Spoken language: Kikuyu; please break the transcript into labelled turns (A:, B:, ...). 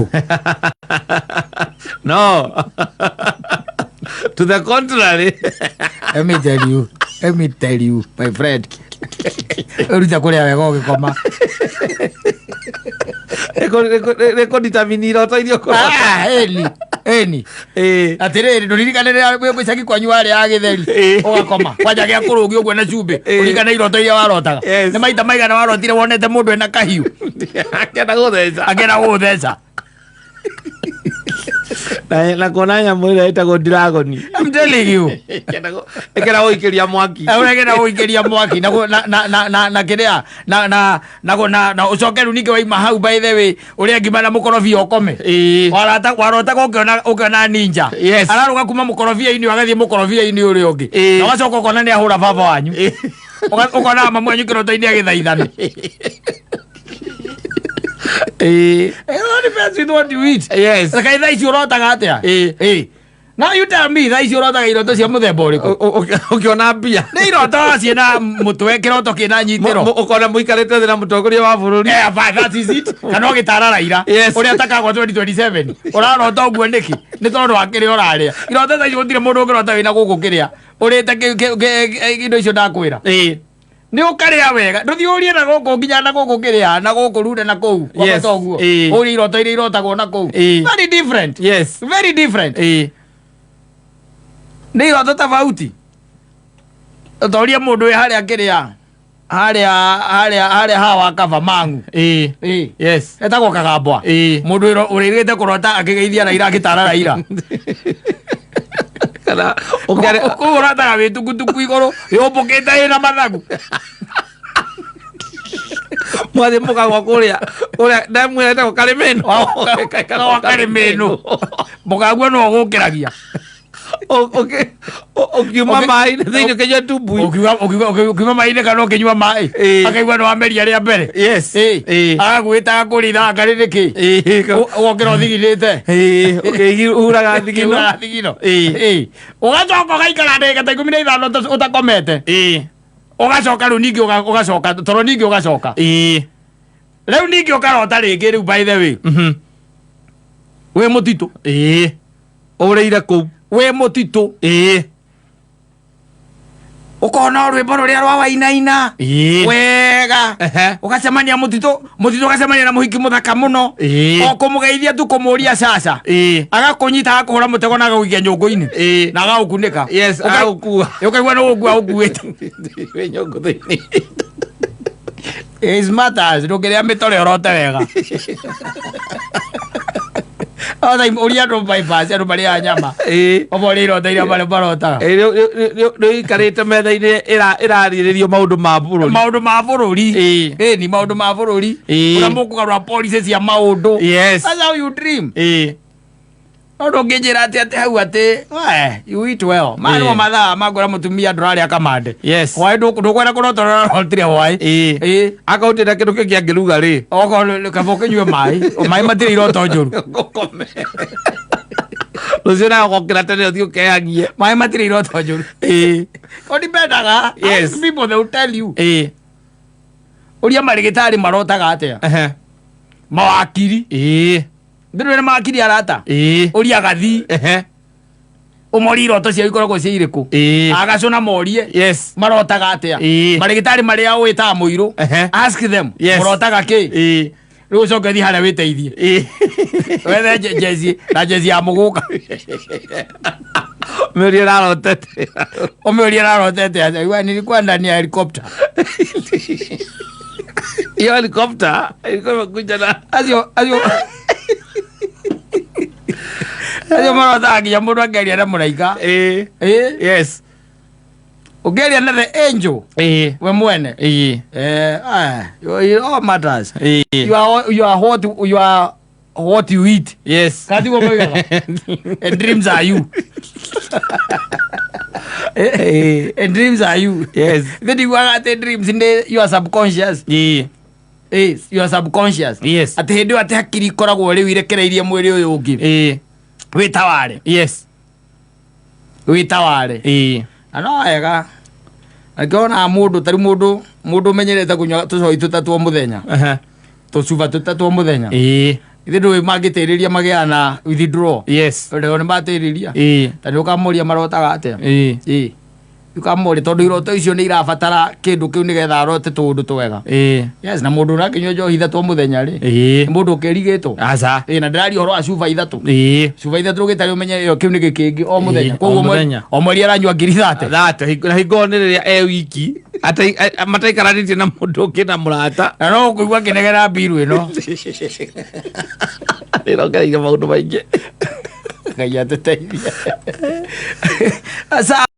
A: Igũrũ.
B: No, to the contrary.
A: Let me tell you, let me tell you, my friend, ũruta kũrĩa wega ũgĩkoma.
B: Nĩkũdetermine iroto iria ũkũrota.
A: Ah, ĩni ĩni. Atĩrĩrĩ, ndũririkane rĩrĩa wĩ gĩcagi kwanyu warĩaga gĩtheri, ũgakoma kwanja gĩa kũrũgio ũguo na cumbĩ, ũririkane iroto iria warotaga?
B: Yes.
A: Nĩ maita maigana warotire wonete mũndũ ena kahiũ
B: akĩenda gũtheca?
A: Akĩenda gũgũtheca.
B: Na kuona nyamũ ĩrĩa ĩtagwo ndiragoni.
A: I'm telling you.
B: Ĩkĩenda gũikĩria mwaki.
A: Ũrĩa gũikĩria mwaki na na na na na na kĩrĩa na na na na na ũcoke rĩu ningĩ waima hau, by the way, ũrĩa ngima na mũkorobia ũkome. Warata warotaga ũkĩona ninja ararũga kuma mũkorobia-inĩ ũyũ agathiĩ mũkorobia-inĩ ũrĩa ũngĩ, na ũgacoka ũkona nĩ ahũra baba wanyu. Ũkona mamu wanyu kĩroto-inĩ agĩthaithana. It all depends with what you eat. Reke thaa ici ũrotaga atĩa? Now you tell me, thaa ici ũrotaga iroto cia mũthemba ũrĩkũ?
B: Ũkĩona mbia.
A: Nĩ iroto ciĩna mũtwe, kĩroto kĩna nyitĩro.
B: Ũkona mũikarĩte thĩ na mũtongoria wa bũrũri.
A: Eh, but that is it. Kana ũgĩtara Raila ũrĩa atakagwa 2027, ũrarota ũguo nĩkĩ? Nĩ tondũ wa kĩrĩa ũrarĩa. Iroto thaa ici gũtirĩ mũndũ ũngĩrota wĩna gũkũ kĩrĩa ũrĩte indo icio ndakwĩra. Nĩ ũkarĩa wega, ndũthiĩ ũrie na gũkũ nginya na gũkũ kĩrĩa na gũkũ runda na kũu kwambata ũguo, ũrie iroto iria irotagwo na kũu. Very different. Very different. Nĩ iroto tofauti. Ũtorie mũndũ wĩ harĩa kĩrĩa harĩa hawa kaba mangu. Etagwo Kagambwa. Mũndũ ũrĩrĩte kũrota akĩgeithia Raila, akĩtara Raila.
B: Kana
A: kũu ũrotaga wĩ tukutuku igũrũ yũmbũkĩte ĩna mathagu.
B: Mwathiĩ mũkagwa kũrĩa ndemu ĩrĩa ĩtagwo Karĩmĩno.
A: Wa Karĩmĩnũ mũkaguo no ũgũkĩragia.
B: Ũkiuma maĩ-inĩ thĩinĩ ũkĩnyua tubui.
A: Ũkiuma maĩ-inĩ kana ũkĩnyua maĩ, akaigua nĩ wameria rĩa mbere. Agagwĩtaga kũrĩa karĩ nĩkĩ, ũgokĩra ũthiginĩte.
B: Ũkĩhuraga thigino.
A: Ũkĩhuraga thigino. Ũgacoka ũgaikara ndagĩka ta 15 ũtakomete. Ũgacoka rĩu ningĩ ũgacoka toro, ningĩ ũgacoka rĩu ningĩ ũkarota rĩngĩ rĩu, by the way, wĩ mũtitũ.
B: Ũrĩire kũu.
A: Wĩ mũtitũ. Ũkona rwĩmbo rũrĩa rwa wainaina wega. Ũgacemania mũtitũ, mũtitũ ũgacemania na mũhiki mũthaka mũno. O kũmũgeithia tu, kũmũria caca, agakũnyita, agakũhũra mũtego na agagũikia nyũngũ-inĩ na agagũkunĩka.
B: Agagũkua.
A: Ũkaigua nĩ gũkua ũkuĩte.
B: Wĩ nyũngũ thĩinĩ.
A: It matters, ndũngĩrĩa mĩtore ũrote wega. Otha ũria andũ bypass, andũ marĩaga nyama, ũmorie iroto iria marĩa marotaga.
B: Nĩ ũikarĩte metha-inĩ ĩrarĩrĩrio maũndũ ma bũrũri.
A: Maũndũ ma bũrũri. Ĩni, maũndũ ma bũrũri, ũrĩa mũkũgarũra policy cia maũndũ. That's how you dream. No ndũngĩnjĩra atĩ hau atĩ we, you eat well maya nĩmo mathaa makwĩra mũtumia ndũrarĩa kamande. Hwaĩ ndũkwenda kũrota ũrarotire hwaĩ.
B: Akorwo ũtirĩ na kĩndũ kĩngĩ angĩruga rĩ,
A: okorwo kaba ũkĩnyue maĩ, maĩ matirĩ iroto njũru.
B: Ũkome rũciũ nawe ũgokĩra tene ũthiĩ ũkehagie.
A: Maĩ matirĩ iroto njũru. Ũndimbendaga. Ask people, they will tell you. Ũria marĩgĩtarĩ marotaga atĩa, mawakiri. Ndĩrwĩre mawakiri arata. Ũria gathi, ũmorie iroto ciao ikoragwo cia irĩkũ. Agacũna morie marotaga atĩa. Marĩgĩtarĩ marĩa wĩtaga mũirũ, ask them. Mũrotaga kĩ? Rĩu ũcoke ũthiĩ harĩa wĩteithie, wethe jezi na jezi ya mũgũka.
B: Mĩũria ĩrarotete.
A: Ũmĩũrie ararotete atĩa. Igua, nilikuwa ndani ya helicopter.
B: Hiyo helicopter ilikuwa imekuja na
A: Acio marotaga nginya mũndũ akĩaria na mũraika. Ũngĩaria na the angel we mwene. Eh, it all matters. You are what you eat. Katiguo moigaga, and dreams are you, and dreams are you. Then ndiguaga atĩ dreams nĩ your subconscious. Your subconscious. Atĩ hĩndĩ ĩyo atĩ hakiri ikoragwo rĩu irekereirie mwĩrĩ ũyũ ũngĩ wĩtaware. Wĩtaware. Na no wega angĩona mũndũ tarĩ mũndũ ũmenyerete kũnyua tũcoi tũtatũ o mũthenya, tũcuba tũtatũ o mũthenya. Ithe ndũĩ mangĩtĩrĩria magĩaga na withdraw. Rĩo nĩ matĩrĩria. Ta nĩ ũkamũria marotaga atĩa. Ĩĩ, ũkamũria tondũ iroto icio nĩ irabatara kĩndũ kĩu nĩgetha arote tũũndũ twega. Yes, na mũndũ ũrakĩnyua njohi ithatũ o mũthenya rĩ, nĩ mũndũ ũkĩrigĩtwo.
B: Aca.
A: Ĩĩ, na ndĩraria ũhoro wa cuba ithatũ. Cuba ithatũ ũgĩtarĩ ũmenye ĩyo kĩu nĩ gĩkĩngĩ o mũthenya.
B: Ĩĩ, o
A: Koguo
B: mũthenya.
A: o mweri aranyua 30,000.
B: Thate na hingo nĩ rĩrĩa e wiki mataikaranĩtie na mũndũ ũngĩ na mũrata.
A: Na no ũkũigua akĩnegera mbiru ĩno.
B: Nĩrongereire maũndũ maingĩ.
A: Ngai atũteithie. Asa.